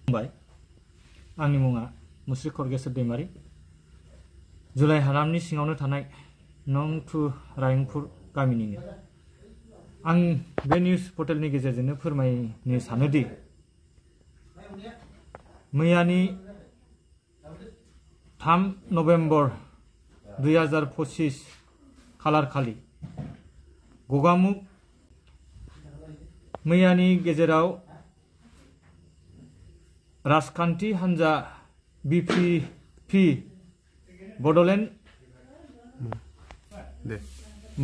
आंनि मुङा मुस्रि खरगेसर दैमारि जुलाइ हालामनि सिङावनो थानाय नं 2 रायंपुर गामिनिनो आं बे निउज पर्टेलनि गेजेरजोंनो फोरमायनो सानोदि मैयानि 3 नभेम्बर 2025 खालार खालि गगामुख मैयानि गेजेराव राजखान्थि हान्जा BPP बड'लेण्ड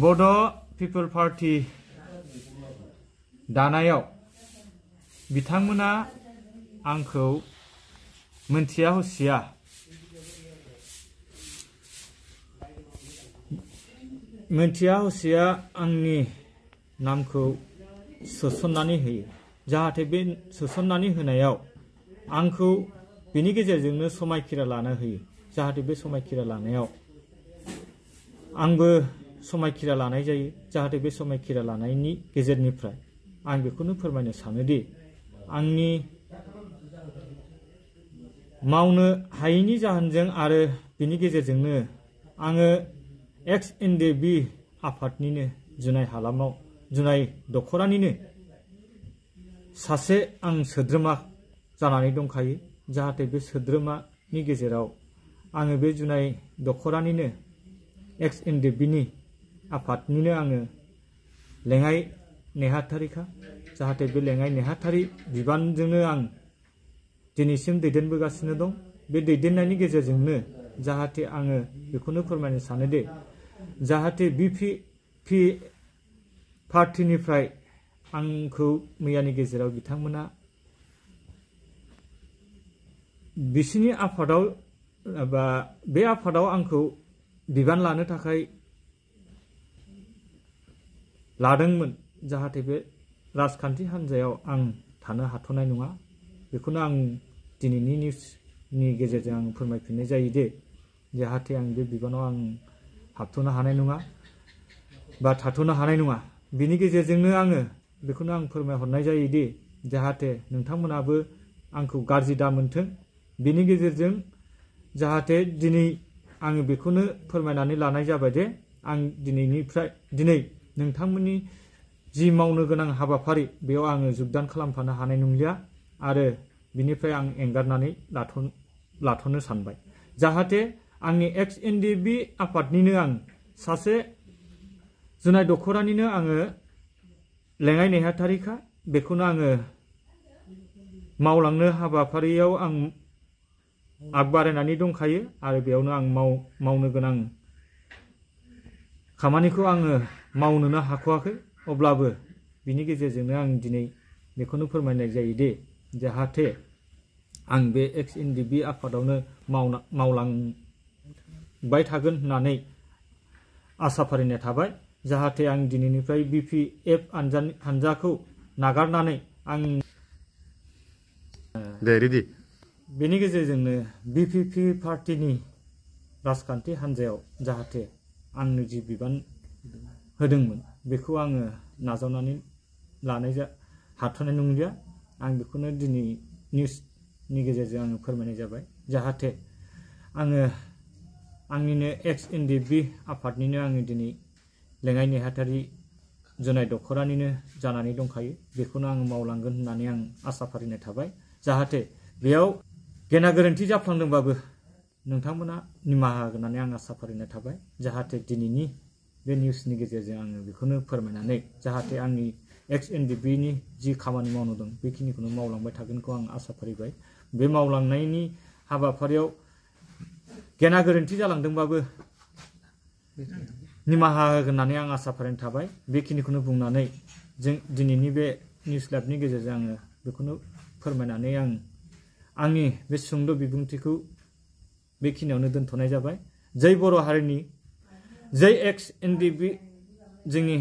बड' पिपल पार्टी दानायाव बिथांमोना आंखौ मोनथिया हसिया आंनि नामखौ सोसननानै होयो जाहाथे बे सोसननानै होनायाव आंखौ बेनि गेजेरजोंनो समायखिरा लानो होयो जाहाथे बे समायखिरा लानायाव आंबो समायखिरा लानाय जायो जाहाथे बे समायखिरा लानायनि गेजेरनिफ्राय आं बेखौनो फोरमायनो सानोदि आंनि मावनो हायैनि जाहोनजों आरो बेनि गेजेरजोंनो आङो XNDB आफादनिनो जुनाय हालामाव जुनाय दखरानिनो सासे आं सोद्रोमा जानानै दंखायो जाहाथे बे सोद्रोमानि गेजेराव आङो बे जुनाय दखरानिनो XNDBनि आफादनिनो आङो लेङाइ नेहाथारिखा जाहाथे बे लेङाइ नेहाथारि बिबानजोंनो आं दिनैसिम दैदेनबोगासिनो दं बे दैदेननायनि गेजेरजोंनो जाहाथे आङो बेखौनो फोरमायनो सानोदि जाहाथे BPP पार्टीनिफ्राय आंखौ मैयानि गेजेराव बिथांमोना बिसिनि आफादाव बा बे आफादाव आंखौ बिबान लानो थाखाय लादोंमोन जाहाथे बे राजखान्थि हान्जायाव आं थानो हाथ'नाय नङा बेखौनो आं दिनैनि निउसनि गेजेरजों आं फोरमायफिननाय जायोदि जाहाथे आं बे बिबानाव आं हाबथ'नो हानाय नङा बा थाथ'नो हानाय नङा बिनि गेजेरजोंनो आङो बेखौनो आं फोरमायहरनाय जायोदि जाहाथे नोंथांमोनाबो आंखौ गाज्रि दामोनथों बिनि गेजेरजों जाहाथे दिनै आङो बेखौनो फोरमायनानै लानाय जाबाय दे आं दिनै नोंथांमोननि जि मावनो गोनां हाबाफारि बेयाव आङो जगदान खालामफानो हानाय नंलिया आरो बिनिफ्राय आं एंगारनानै लाथ'नो सानबाय जाहाथे आंनि XNDB आफादनिनो आं सासे जुनाय दखरानिनो आङो लेङाइ नेहाथारिखा बेखौनो आङो मावलांनो हाबाफारियाव आं आगबारायनानै दंखायो आरो बेयावनो आं मावनो गोनां खामानिखौ आङो मावनोनो हाख'वाखै अब्लाबो बिनि गेजेरजोंनो आं दिनै बेखौनो फोरमायनाय जायोदि जाहाथे आं बे XNDB आफादावनो मावलांबाय थागोन होननानै आसा फारिनाय थाबाय जाहाथे आं दिनैनिफ्राय BPF हान्जाखौ नागारनानै आं बेनि गेजेरजोंनो BPP पार्टीनि राजखान्थि हान्जायाव जाहाथे आंनो जि बिबान होदोंमोन बेखौ आङो नाजावनानै लानाय हाथ'नाय नंलिया आं बेखौनो दिनै निउसनि गेजेरजों आङो फोरमायनाय जाबाय जाहाथे आङो आंनिनो XNDB आफादनिनो आङो दिनै लेङाइ नेहाथारि जुनाय दखरानिनो जानानै दंखायो बेखौनो आङो मावलांगोन होननानै आं आसा फारिनाय थाबाय जाहाथे बेयाव गेना गोरोन्थि जाफ्लांदोंबाबो नोंथांमोना निमाहा होगोन होननानै आं आसा फारिनाय थाबाय जाहाथे दिनैनि बे निउसनि गेजेरजों आङो बेखौनो फोरमायनानै जाहाथे आंनि XNDBनि जि खामानि मावनो दं बेखिनिखौनो मावलांबाय थागोनखौ आं आसा फारिबाय बे मावलांनायनि हाबाफारियाव गेना गोरोन्थि जालांदोंबाबो निमाहा होगोन होननानै आं आसा फारिनाय थाबाय बेखिनिखौनो बुंनानै जों दिनैनि बे निउस लाइभनि गेजेरजों आङो बेखौनो फोरमायनानै आंनि बे सुंद' बिबुंथिखौ बेखिनियावनो दोनथ'नाय जाबाय जै बर' हारिनि जै XNDB जोंनि